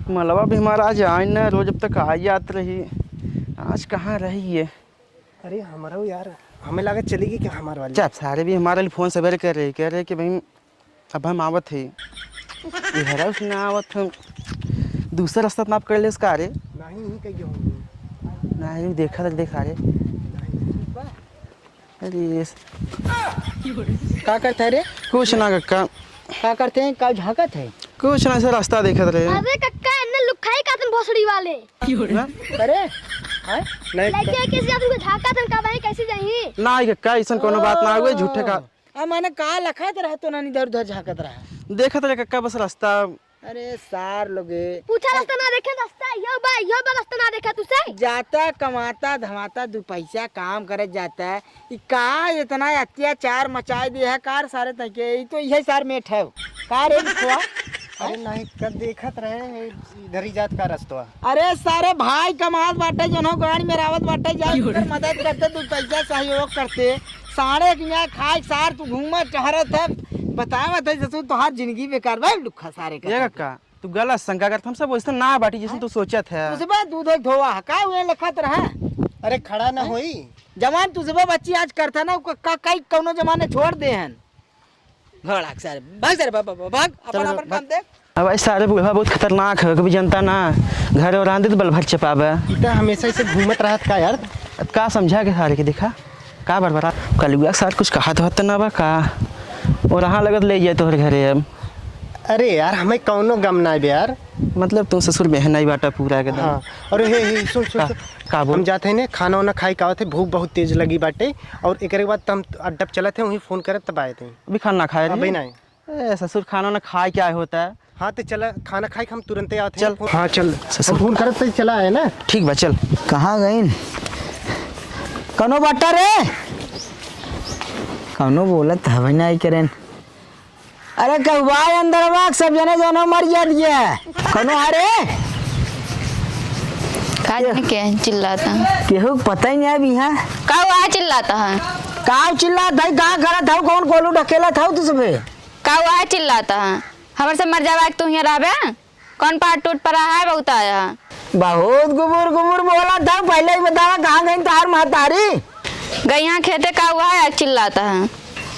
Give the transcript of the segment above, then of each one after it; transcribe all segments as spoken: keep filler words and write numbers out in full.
मलवा भी हमारा आज आइन ना, रोज अब तक आ जात रही, आज कहाँ रही ये? अरे, हमारा यार, हमें लागत चली गई क्या हमार वाली? जब सारे भी हमारे लिए फोन सवेरे कर रहे, कह रहे कि भाई, अब हम आवत है। ये हरा उसने आवत हम। दूसरा रास्ता तो ना पकड़ ले उसका, अरे। नहीं, यहीं कहीं होंगे। नहीं, देखा था, देखा रे। नहीं। अरे, ये स- का करता है रे? कुछ ना, कक्का। का करते हैं? का झांकत है? कुछ ना, ऐसे रास्ता देखत रहे। अरे कक्का, इन्ने लुखाई का तुम भोसड़ी वाले। ना? अरे, हाँ? नहीं, लड़के कैसे जात उनको झांकत हम का भाई, कैसे जाही? ना, कक्का, ऐसन कोनो बात ना हुए, झूठे का। अब माने का लखत रहा तो ना इधर उधर झांकत रहा। देखत रहे कक्का बस रास्ता। अरे सार लोगे। पूछा रास्ता ना देखे, रास्ता यो बा, यो बा रास्ता ना देखा तुसे। जाता कमाता धमाता दू पैसा काम करे जाता है। ई का इतना अत्याचार मचाए दिया है कार सारे तके? ई तो यही सार मेट है। का रे लुखवा? अरे नहीं, कब देखत रहे इधर ही जात का रस्तवा। अरे सारे भाई कमात बाटे, जौन हो गाड़ी में रावत बाटे, जाए उनकर मदद करते, दू पैसा सहयोग करते। साढ़े के यहाँ खाए सार तू घूमत टहरत है, बतावत है जैसे तोहार जिंदगी बेकार बा, लुखा सारे का। ये कक्का, तू गलत शंका करत, हम सब वैसे ना बाटी जैसे तू सोचत है। तुझे बा दूध धोवा है, का हुए लखत रहा? अरे खड़ा ना होई। जवान तुझे बा बच्ची आज करता ना, का, का, कई कौनो जमाने छोड़ दे हन। भड़ाक सारे, भाग सारे, भाग, भाग, भाग, भाग, अपन, चलो, अपन काम भाग। देख। अब भाई सारे बुढ़वा बहुत खतरनाक है, कभी जनता ना घर और आंदे तो बल भर चपावे। ई त हमेशा ऐसे घूमत रहत का यार? अब का समझा के सारे के देखा, का बड़बड़ा? कलुआ सार कुछ कहा तो हत ना बा का? और हाँ लगत ले जाए तोहर घरे अब। अरे यार, हमें कौनो गम ना बे यार। मतलब तू ससुर में है नहीं बाटा पूरा एकदम। हाँ, और हे, हे, सुन, सुन, का? सुन। का बोल? हम जाते हैं ने, खाना वाना खाए का आवत है, भूख बहुत तेज लगी बाटे। और एकरे बाद त हम अड्डा पे चलत हैं, वहीं फोन करत तब आए थे। अभी खाना ना खाए अभी रही? नहीं। ए, ससुर खाना ना खाए क्या होता है? हाँ, तो चला, खाना खाए के हम तुरंते आवत हैं। चल। हाँ, चल। ससुर हम फोन करत तो चला आए ना। ठीक बा, चल। कहाँ गइन? कौनो बाटा रे? कौनो बोलत हवे ना आई करेन। अरे कहुआ अंदरवा सब जने जौनो मर जात ये। कौनो हरे? का जाने के चिल्लाता? केहू के पता ही नहीं अभी, हाँ? का हुआ है चिल्लाता है? का चिल्लात है, का करत हौ, कौन कोलू ढकेलत हौ तू सबे? का हुआ है चिल्लाता है? हमर से मर जावा कि तू हियाँ रहबे? कौन पाट टूट पड़ा है, बहुत आया है? बहुत गुबुर गुबुर बोलत हौ, पहले ही बतावा कहाँ गई तोहार महतारी? गई यहाँ खेते, का हुआ है, आज चिल्लाता है?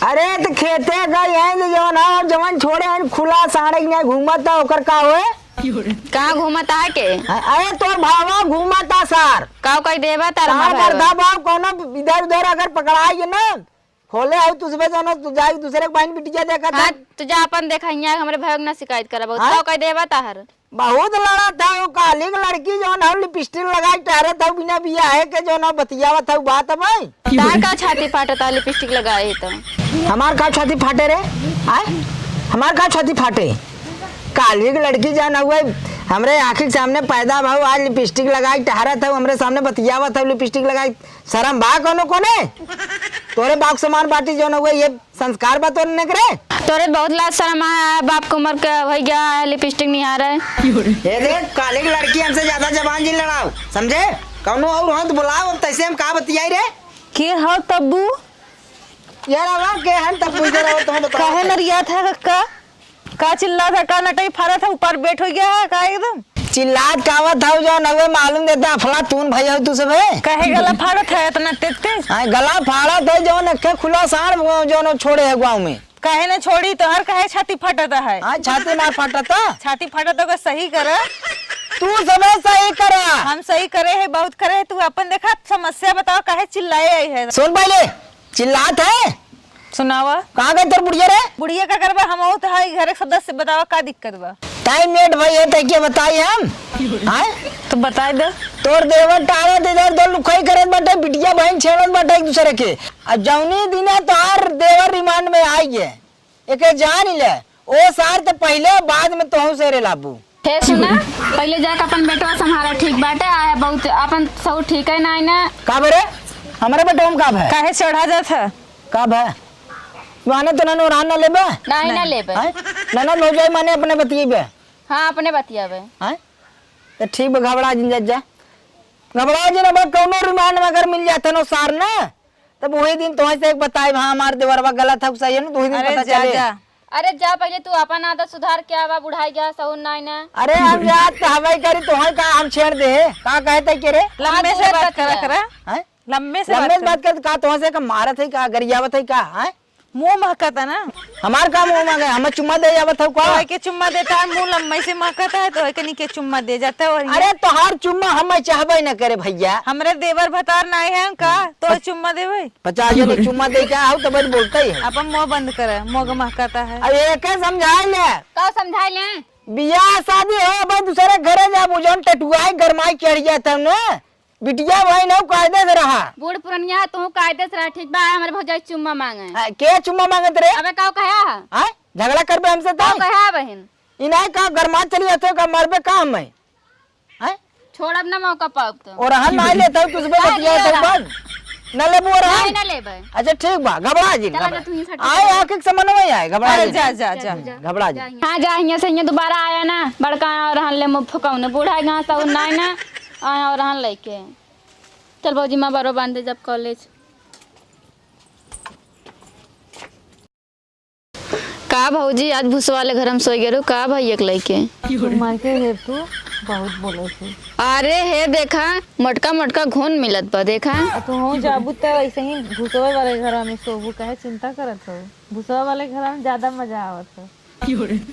अरे त खेते गई है जो जवन है, जवन छोड़े हैं खुला साँड़े के यहाँ घूमत है, ओकर का होए? कहाँ घूमत है के? अरे तोर भावा घूमत है सार। का कह देबा तार सार हमार भाई? बरधा बाव कौनो इधर उधर अगर पकड़ाई ना, होले आउ तुझबे जौनो, तू जाई दूसरे के बहिन बिटिया देखत हाँ, है। तू जा अपन देखा, हियाँ हमरे भैया के ना शिकायत करब। हाँ? तो कह देबा ताहर। बहुत लड़त हौ, काली के लड़की जौन हौ लिपस्टिक लगाई टहरत हौ बिना बियाहे के जौन हौ बतियावत हौ बात भाई। तार का छाती फाटत है लिपस्टिक लगाए है तो? हमार का छाती फाटे रे? आय? हमार का छाती फाटे? काली के लड़की जौन हौ हमरे आँखी के सामने पैदा भौ, आज लिपस्टिक लगाई टहरत हौ, हमरे सामने बतियावत हौ लिपस्टिक लगाई। शरम बा कौनो कोने? तोरे बाप समान बाटी जौन हुए, ये संस्कार बा तोरे नेकरे? तोरे बहुत लाज शरम आया है, बाप के उम्र के हो गया है, लिपस्टिक निहार है। ये देख, काली की लड़की हमसे ज्यादा जबान जिन लड़ाओ, समझे? कौनो और हो तो बुलाओ, अब तैसे हम का बतियाई रे? के हो तब्बू? यार, आवा के हन तब्बू, इधर आओ, तुम्हें बताओ। काहे नरिया था कक्का? का चिल्लात है, का नटई फारत है, ऊपर बैठ हो गया है का एकदम? चिल्लात कावत हौ जौन हउए मालूम देता अफलातून भई हौ तू सबे। काहे गला फाड़त है इतना तेज तेज? हाँ, गला फाड़त है जौन अखे खुला साँड़ जौन छोड़े है गाँव में। काहे न छोड़ी, तोहर काहे छाती फटत है? हाँ, छाती मार फटत है। छाती फटत है, ओके सही कर। तू सबे सही कर। हम सही करे है, बहुत करे है, तू अपन देखा समस्या बताओ, काहे चिल्लाए आई है? सुन पहले, चिल्लात है? सुनावा। कहाँ गई तोर बुढ़िया रे? बुढ़िया का करबा, हम तो है घर के सदस्य, बतावा का दिक्कत बा? ताई नेट भाई है, तै के बताई हम? हाँ? तो बताई दे। तोर देवर टारत इधर दो लुखाई करत बाटे, बिटिया बहिन छेड़त बाटे एक दूसरे के। अब जौनी दिने तोहार देवर रिमांड में आई है, एके जान ले, ओ सार त पहिले, बाद में तोहू से रे लाबू। हे सुना, पहिले जाके अपन बेटवा संभाला, ठीक बाटे? आ बहुत अपन सहू ठीक है ना, ना। का बरे? हमरे बेटवा में का भय? काहे चढ़ा जात है? का भय? माने तो ननो रान ना लेबे? नहीं, ना लेबे। हैं? ननद हो जाए माने अपने बतियेबे? हाँ, अपने बतियाबे। हैं? तो ठीक बा, घबरा जिन जा, जा। घबरा जिन, अब कौनो रिमांड में अगर मिल जात है नो सार ना, तब वही दिन तोहसे एक बताए, हाँ, हमार देवरवा गलत है, सही है ना, तो वही दिन अरे पता जा, चले। जा। अरे जा, पहिले तू अपन आदत सुधार के आवा, बुढ़ाई गया, सहूर नाई ना। अरे हम जात तो हवाई करी, तोहई का हम छेड़ दे, का कहत है के रे? लम्बे से बात करा करा। हैं? लम्बे से लम्बे से बात कर, का तोहसे का मारत है, का गरियावत है, का, हैं? मुँह महकता ना। हमार का मुँह महके? हमें चुम्मा दे आवत हौ का? तोहई के चुम्मा देता है, मुँह लम्बे से महकता है, तोहई के नीके चुम्मा दे जाता है। और ये अरे तोहार चुम्मा हमें चाहबे न करे भैया। हमरे देवर भतार नाई है का? तो चुम्मा देबे? पचास जने चुम्मा दे के आओ तब बोलता ही है। अपन मुँह बंद करे, मुँह महकता है। अब ये क्या समझाए ले? का समझाए ले? बियाह शादी हो, अब दूसरे घरे जा, मुझे टटुआई गरमाई चढ़ जाता ना। बिटिया भाई ना कायदे से रहा। बूढ़ पुरनिया तू कायदे से रहा, ठीक बा? हमरे भौजाई चुम्मा माँगे। आ, के चुम्मा माँगत रे? अबे का कहा है? हाँ? झगड़ा करबे हमसे तो? का कहा बहिन? इनाय का गरमा चली जाते का मरबे का हमें? हैं? छोड़ब ना मौका पाउब तो। ओरहन ना लेत हौ, तुझसे काहे बतिया नहीं तो ओरहन? बन। ना लेबू ओरहन? नहीं, ना लेबे। अच्छा ठीक बा, घबरा जिन, चला घबरा। जा, तू ही सट आए, जा। आके समन्वय आए, घबरा अरे जिन। जा, जा, जा, जा। घबरा जा, जिन। यहाँ जा, यहाँ से यहाँ दोबारा आया ना, बड़का ओरहन ले मुँह फुकौने, बूढ़ा गाँव से नाई ना, आया ओरहन लेके। चल भौजी, माँ बारो बांध दे जब कॉलेज। का भौजी, आज भूसवा वाले घर हम सोई गेलू का भैया के लइके? तू मार के हेर तू, बहुत बोले तू। अरे हे देखा, मोटका मोटका घुन मिलत बा, देखा। आ तू हो जाबू त ऐसे ही भूसवा वाले घर में सोबू, काहे चिंता करत हो? भूसवा वाले घर में ज्यादा मजा आवत हो।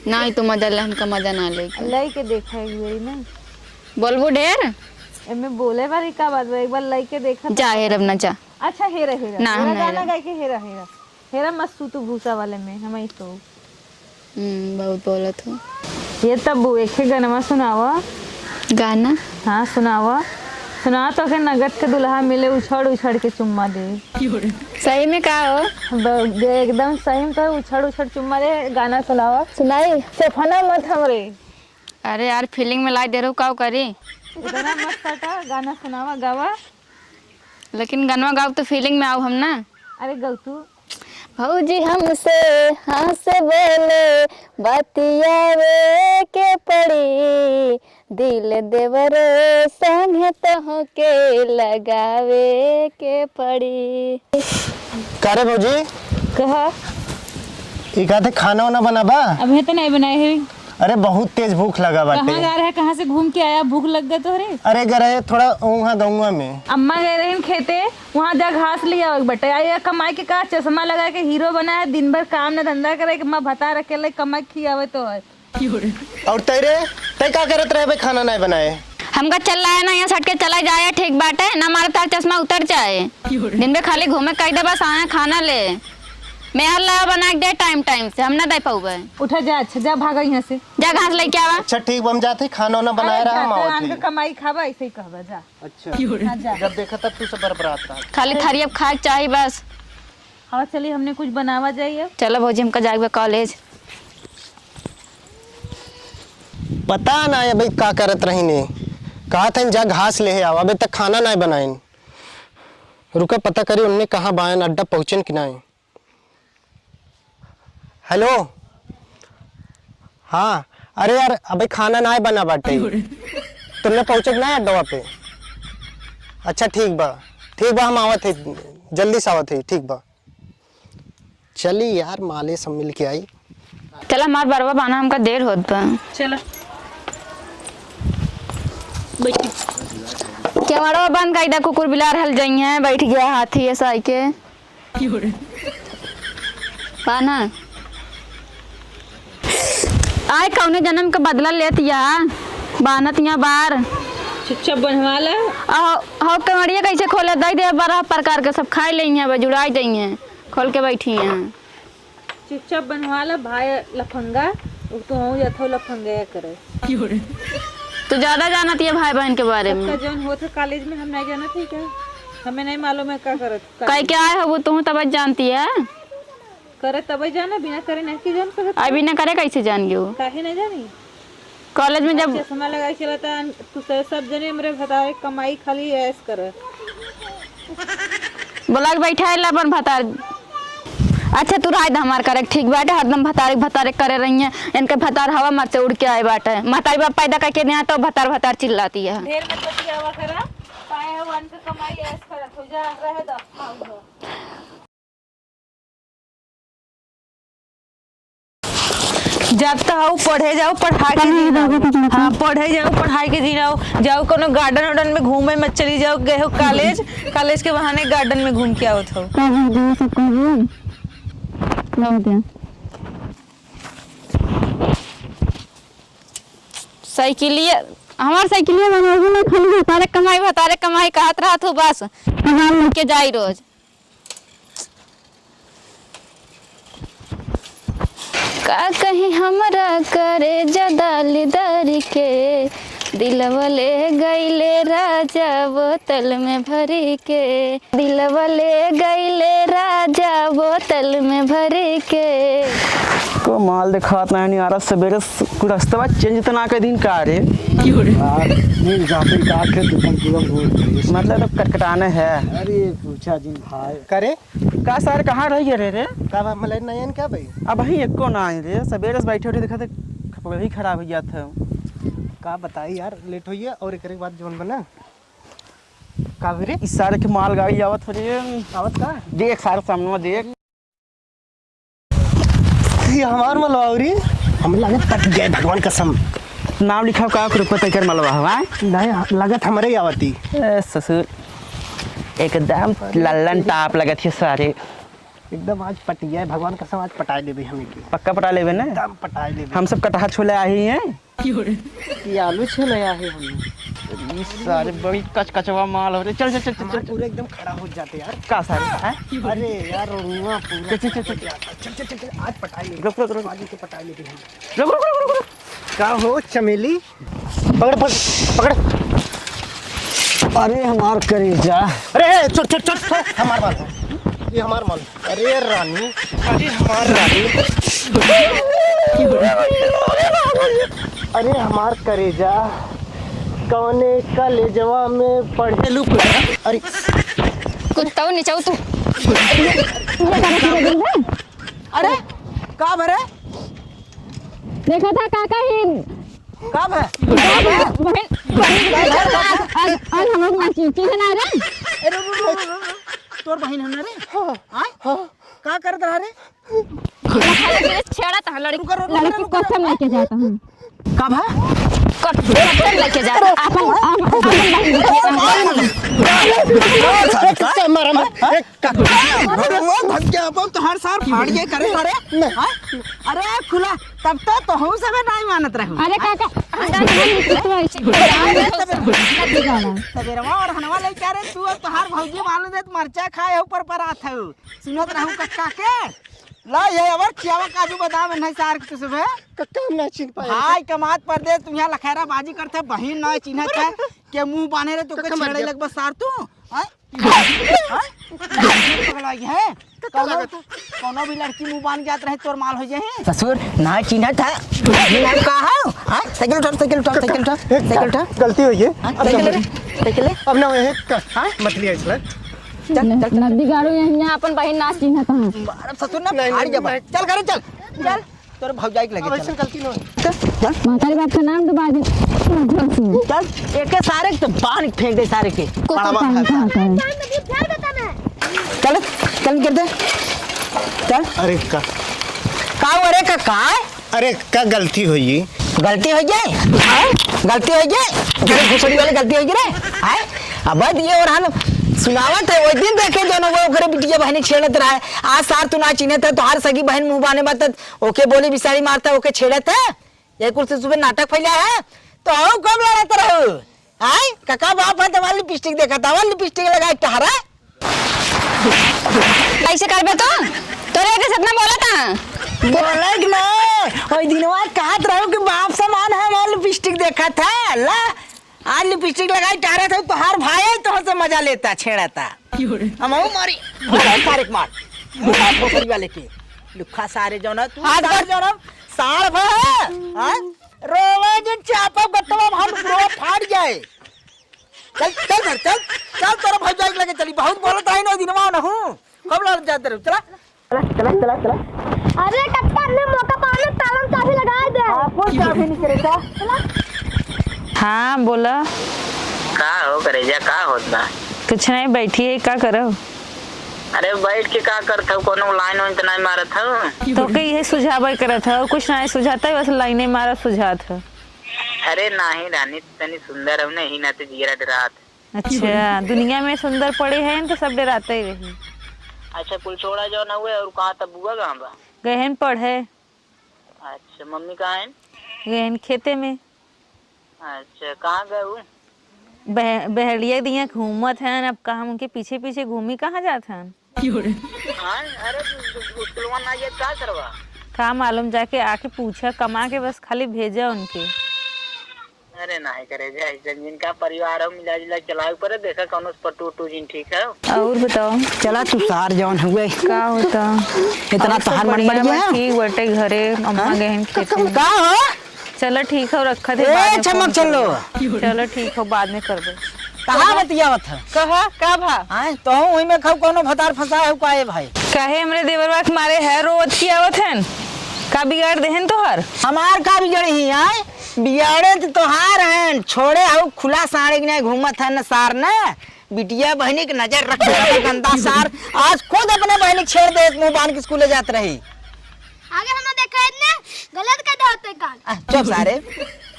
नाहीं तो मजा ले, हमका मजा ना ले। लइके देखा एक बेरी ना। बोलबू ढेर? एमे बोले वाली का बात बा, एक बार लइके देखा तो। जा हेरब ना जा। अच्छा हेरा हेरा। ना, हम हेरा ना गाना हेरब। गाइके हेरा हेरा। हेरा मत सू तू भूसा वाले में, हम ही तो। हम्म, बहुत बोलत हो। ये तब एक ही गनवा सुनावा। गाना? हाँ, सुनावा। सुना तो के नगद के दुल्हा मिले, उछड़ उछड़ के चुम्मा दे। सही में का हो? ब-, एकदम सही में तो उछड़ उछड़ चुम्मा दे। गाना सुनावा। सुनाई? सपना मत हमरे। अरे यार, feeling में लाई दे रहू, का करी? इतना मत सटा, गाना सुनावा, गावा। लेकिन गनवा गाउब तो feeling में आउब हम ना। अरे गौ तू। भौजी हमसे हँस बोले बतियावे के पड़ी, दिल देवरो संगे तोहके लगावे के पड़ी। का रे भौजी? कहा? ई कहते खाना वाना बनाबा? अबे तो नहीं बनाए है। अरे बहुत तेज भूख लगा बाटे। कहाँ जा रहे, कहाँ से घूम के आया, भूख लग गए तोहरे? अरे गए रहे थोड़ा वहाँ गौवा में। अम्मा गए रहे खेते, वहाँ जा घास ले आवे के बटे। आ ये कमाई के का चश्मा लगा के हीरो बना है, दिन भर काम न धंधा करे के, माँ भतार अकेले कमाई खियावे तो है। और तै रे, तै का करत रहे बे, खाना नहीं बनाए? हमका चल रहा है ना, यहाँ सट के चला जाए, ठीक बाटे ना, मारा तार चश्मा उतर जाए। दिन भर खाली घूमे कह दे, बस आए खाना ले। मेहर लावा बना के दे टाइम टाइम से, हम ना दे पाउबे। उठा जा, अच्छा जा भागा यहाँ से। जा घास लेके आवा। अच्छा ठीक बा, हम जाते, खाना वाना बनाए अरे रहा, हम जाते, आवत आन के ही। कमाई खाबा, ऐसे ही कहबा, जा। अच्छा। हाँ, जा। जब देखा तब तू सब बरबरात रहा। खाली थरिया खाए के चाही बस। हाँ, चलिए, हमने कुछ बनावा जाइए। चलो भौजी, हमका जाए बा कॉलेज। पता ना अबे का करत रही ने, कहा था जा घास ले आवा, अबे तक खाना ना बनाइन। रुका, पता करी उनने कहाँ बायन, अड्डा पहुँचन कि नहीं। हेलो, हाँ, अरे यार, अबे खाना ना बना बाटे। तुमने पहुँचे कि ना अड्डवा पे? अच्छा, ठीक बा, ठीक बा, हम आवत है, जल्दी से आवत है, ठीक बा। चली यार, माले सब मिल के आई। चला, हमार बरवा बाना, हमका देर होत बा। चला। बैठी। केवड़वा बंद कई दा, कुकुर बिलार हल जइहें, बैठ गया हाथी ऐसा आइके। बाना। आए कौने जन्म के बदला लेत या, बानत या बार। चुपचाप बनवा ला। आ, हो, हो, केवड़िया कैसे खोले, दई दे, बड़ा प्रकार के सब खाए लेइहें, बस जुड़ाई जइहें, खोल के बैठी हैं। चुपचाप बनवा ला भाई लफंगा, उ तो हो जात हो लफंगा करे। तू ज्यादा जानत ये भाई बहन के बारे में। सबका जौन होत है कॉलेज में, हम नहीं जानत ही क्या? हमें नहीं मालूम है का करत कॉलेज कह के में। आए हो, वो तू तब जानती है। करे तबे जाना, बिना करे नहीं की जान सकत। आई बिना करे कैसे जान गयो? काहे नहीं जानी? कॉलेज में जब चश्मा लगा के चलता, तू से सब जने हमरे भतारे कमाई खाली ऐश कर। बोला के बैठा है अपन भतार। अच्छा तू राय द हमार करे, ठीक बाटे, हरदम भतारे भतारे करे रही हैं। इनके भतार हवा मर से उड़ के आए बाटे। महतारी बाप पैदा करके दिया तो भतार भतार चिल्लाती है। ढेर मत बतियावा करा, पाए हो अन के कमाई ऐश करत हो जा, रहे द, खाऊ हो। जात तो हऊ, पढ़े जाओ, पढ़ाई के पढ़े दिन जाओ, आओ। हाँ, पढ़े जाओ, पढ़ाई के दिन आओ। जाओ कोनो garden उर्डन में घूमे मत चली जाओ। गए हो college, college के बहाने garden में घूम के आवत हो। का हो गया, सब कर दिया? क्या हो गया? साइकिलिया, हमार साइकिलिया बनवाबू ना, खाली भतारे कमाई, भतारे कमाई कहत रहत हो बस। हमार लेके जाई रोज। का कहीं हमरा करेजा दाल दर के, दिलवा ले गईले राजा बोतल में भरी के, दिलवा ले गईले राजा बोतल में भरी के। को माल देखात नाही, नियारा सबेरे स-, कुछ रस्तवा change त ना कर दिन का रे? यार, मिल जाते का खेत तुम पूरा बोल रहे हो। मतलब तो कटकटाने है। अरे पूछा जिन भाई। करे? का सारे कहाँ रह गए रे, रे? का बा, मलैन नहीं आइन का भाई? अबहीं एको ना आइन रे, सबेरे से बैठे उठे देखा थे, खपड़ा ही खराब हो गया था। का बताई यार, late होइए और एकरे बाद जौन बना। का भी रे? इस सारे के मालगाड़ी आवत हो रे। आवत का? देख सारे सामने देख। ये हमार मलवा हो रे। हम लागत पट गए, भगवान कसम। नाम लिखाव का, रुपये तय कर मलवा हवा। नहीं, लागत हमरे ही आवती। ए, ससुर, एकदम लल्लन top लगत है सारे। एकदम आज पटिया है, भगवान कसम, आज पटाए लेबे हमें की। पक्का पटा लेबे ना? एकदम पटाए लेबे। हम सब कटहा छोले आए ही हैं। ये आलू छोले आए ही हम। ई सारे बड़ी कचकचवा माल हो रे। चल, चल, चल, चल, हमार चल। पूरा एकदम खड़ा हो जाते यार। का सारे, हैं? अरे यार, रोनुआ पूरा चल, चल, चल, चल। खड़ा हो जाता। चल, चल, चल, चल, आज पटाए लेबे। रुक, रुक, रुक। आज इनके पटाए लेबे हम। रुक, रुक, रुक, रुक, रुक। का हो चमेली? पकड़, पकड़, पकड़। अरे हमार करेजा। अरे, ए, छोड़, छोड़, छोड़, छोड़, हमार माल हो। ये हमार माल। अरे रानी, अरे हमार रानी। अरे हमार करेजा, कौने कलेजवा में पढ़े लू? अरे कुत्ता नीचे तू। अरे का भरे? देखा था काका ही। का भे? बहन, बहन, आज, आज, आज हम लोग नाची, ठीक है ना रे? ए, रुक, रुक, रुक, रुक, रुक। तोर बहिन है ना रे? हाँ। आय? हाँ। का करत रहा रे? छेड़ा था लड़की, रुक, रुक, रुक, लड़की रुक, रुक। कत्थन लेके जाता हूँ। का भा? कत्थन लेके जाता। अपन, अपन, अपन बहिन लेके जाता हूँ। ए, का मारा मैं? ए, का? अरे, वो धक्के अपन तोहार सार फाड़ के करे, करे। नहीं। हाँ? अरे, खुला, तब तो तोहू सबे नहीं मानत रहू। अरे, काका, अंडा नहीं निकलत रहा, ऐसे अरे, सबे-, सबेरवा और हनवा लेके आ रे, तू और तोहार भौजी मालूम देत मरचा खाए ऊपर पर आत हऊ। सुनत रहू कक्का के? ला, ये अवर खियावा काजू बादाम है सार के तू सबे। कक्का हम ना चिन्ह पाए। भाई कमात परदेस, तू यहाँ लखैरा बाजी करते, बहिन ना चिन्हत है, के मुंह बाने रे, तो के कक्का मर छेड़े गया। लगबा सार तू, हाँ? हाँ? पगलाई है? कक्का कोनो, लागत है। कोनो भी लड़की मुंह बान जात रहे, तोर माल हो जाए। ससुर, ना चिन्हत है। ये नाम का है? हाँ? साइकिल उठा, साइकिल उठा, साइकिल उठा, ए, साइकिल उठा। गलती हो गई। हाँ, अब ना साइकिल ले, होई। साइकिल ले। अब ना होई, हाँ? मत लिया इसलिए। चल, चल, चल। नदी गाड़ू यहाँ, यहाँ अपन बहिन ना चिन्हत हूँ। मारब ससुर ना, नहीं, फाड़ नहीं, जब। नहीं। चल घरे चल। चल, तोर भौजाई के लगे अब चल। ऐसे गलती ना होई। चल, चल। महतारी बाप का नाम डुबा दे। चल, एके सारे के तो बांध के फेंक दे सारे के। कुत्ता पड़वा पानी खाता है। खाता है। चल, चल कर दे। चल। अरे का? का हो रे का, का है? अरे, का गलती होई? गलती हो जाए? हाँ? गलती हो जाए? अरे, भोसड़ी वाले गलती हो गई रे? हाँ? अब ये और हम सुनावत है, वो दिन देखे जो ना वो ओकरे बिटिया बहनी छेड़त रहा है। आज सार तू ना चिन्हत है, तोहार सगी बहन मुंह बाने बात, ओके बोली बिसारी मारता, ओके छेड़त है। ये कुल से सुबह नाटक फैला है, तो हम कब लड़त रहू? आय, काका बाप है, तोहार लिपस्टिक देखा था, हमार लिपस्टिक लगाए टहरा। ऐसे करबे तो? तोरे के सतना बोला था। बोले कि ना, ओई दिनवा कहत रहू कि बाप समान है, हमार लिपस्टिक देखा था। ला, आज लिपस्टिक लगाई टारे थे, तोहार भाई तोहर से मजा लेता, छेड़ता। हम हूँ मारी, मार, सारे के मार। मार भोसड़ी वाले के। लुखा सारे जौना, तू हाथ सारे कर। जौना, सार भा, हाँ? रोवे जिन चापा गत्तवा हम रो फाड़ जाए। चल, चल घर, चल, चल, तोरा भौजाई के लगे चली, बहुत बोलत रही ना दिनवा ना हूँ, कब लड़ जाते रहो, चला, चला, चला, चला, चला। अरे कक्का, हमने मौका पाने ताला में चाबी लगा दे। आपको चाबी नहीं करे का? चला। हाँ, बोला। का हो करेजा, का होत बा? कुछ नहीं, बैठी है, का करो? अरे बैठ के का करत हऊ, कोनो लाइन वाइन त नाहीं मारत हऊ? तोके इहे सुझावे करत ह, और कुछ नाहीं सुझात ह, बस लाइने मारब सुझात ह। अरे नाहीं रानी, तनी सुंदर हऊ ना, यही नाते जियरा डेरात। अच्छा, दुनिया में सुंदर पड़े हैं तो सब डेराते ही रही। अच्छा कुल छोड़ा जौन हुए, और कहाँ तब बुआ कहाँ बा? गए हैं पढ़े। अच्छा मम्मी कहाँ हैं? गए हैं खेते में। अच्छा कहाँ गए हऊ? बह-, बहरिया दिया घूमत हैं, अब का हम उनके पीछे पीछे घूमी, कहाँ जात हैं? हाँ, अरे तू, तू, तू स्कूलवा ना गए का करवा? का मालूम, जाके आके पूछा, कमा के बस खाली भेजा उनके। अरे नाहीं करे जा, ऐसे जिनका परिवार हो मिला जुला चलावे पड़े, देखा कौनो से पटू उटू जिन ठीक है। और बताओ। चला तू सार जौन हुए। का होता? इतना और सब तोहार मन बढ़िया बढ़ गया बा, है? ठीक बटे घरे, अम्मा हाँ? गए हैं खेते में। का हो? चलो ठीक हो, रखत है, ए, बाद में छमक फोन चलो। करबे। चलो ठीक हो, बाद में करबे। कहाँ बतियावत है? कहा, का भा? हाँ, तो हूँ वही में खाऊ कौनो भतार फंसा है का ए भाई? काहे हमरे देवरवा के मारे है रोवत की आवत हैं? का बिगाड़ देहन तोहार? हमार का बिगड़ी ही, आय? बिगाड़े त तोहार हैं, छोड़े हऊ खुला साड़े के नहीं घूमत है न सार न। बिटिया बहनी के नजर रख दे, गंदा सार। आज खुद अपने बहनी के छेड़ दे, मुंह बांध के स्कूले जात रही। आगे हम देखा इतने गलत कर दे होते कान। आ, चुप सारे।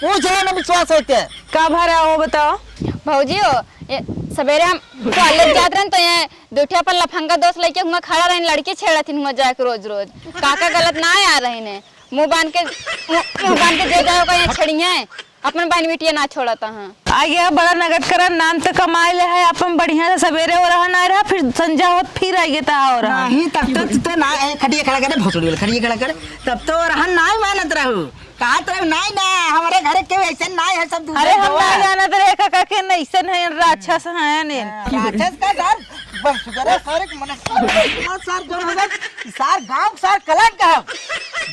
पूछ ले ना विश्वास होते। का भा रहा हो बताओ? भौजी हो, ये सवेरे हम कॉलेज जात रहन तो ये दुठे अपन लफंगा दोस्त लेके हुआ खड़ा रहन, लड़की छेड़त हिन हुआ जाके रोज रोज। काका गलत ना आ रही ने, मुंह बांध के, मुंह, मुंह बांध के जे जाओ का ये छेड़िए, अपन बहन बिटिया ना छोड़त हाँ। आ गया बड़ा नगद करा, नाम तो कमाए ले है, अपन बढ़िया से सवेरे हो रहा ना रहा, फिर संझा होत फिर आ गया ता हो रहा। नहीं, तब तो, तब तो ना, ए, खटिया खड़ा करे, भोसड़ी वाला खटिया खड़ा करे, तब तो रहा ना मानत रहू। कहा तो नहीं ना, हमारे घर के वैसे नहीं है, सब दूसरे अरे हम लोग ना हैं। जानत रहे काका के नैसन है, राक्षस है ने। हाँ, राक्षस का सर, बस करे सर एक मने। सर जो हो गए, सर गांव के सर कलंक है।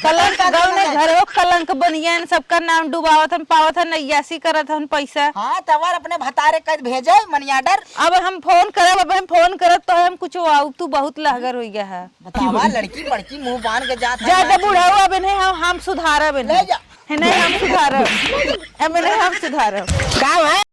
कलंक गांव में घरो कलंक बनियन, सबका नाम डुबावत हन, पावत हन, नैयासी करत हन पैसा। हाँ, तब और अपने भतारे कद भेजे money order। अब हम फोन करब, अब हम फोन करब तो हम कुछ आऊ, तू बहुत लहगर हो गया है। बतावा, लड़की बड़की मुंह बांध के जात है, जा, जा, बुढ़ऊ, अब इन्हें हम, हम सुधारब इन्हें। ले जा। है नहीं, हम सुधारब। अब इन्हें हम सुधारब। का है?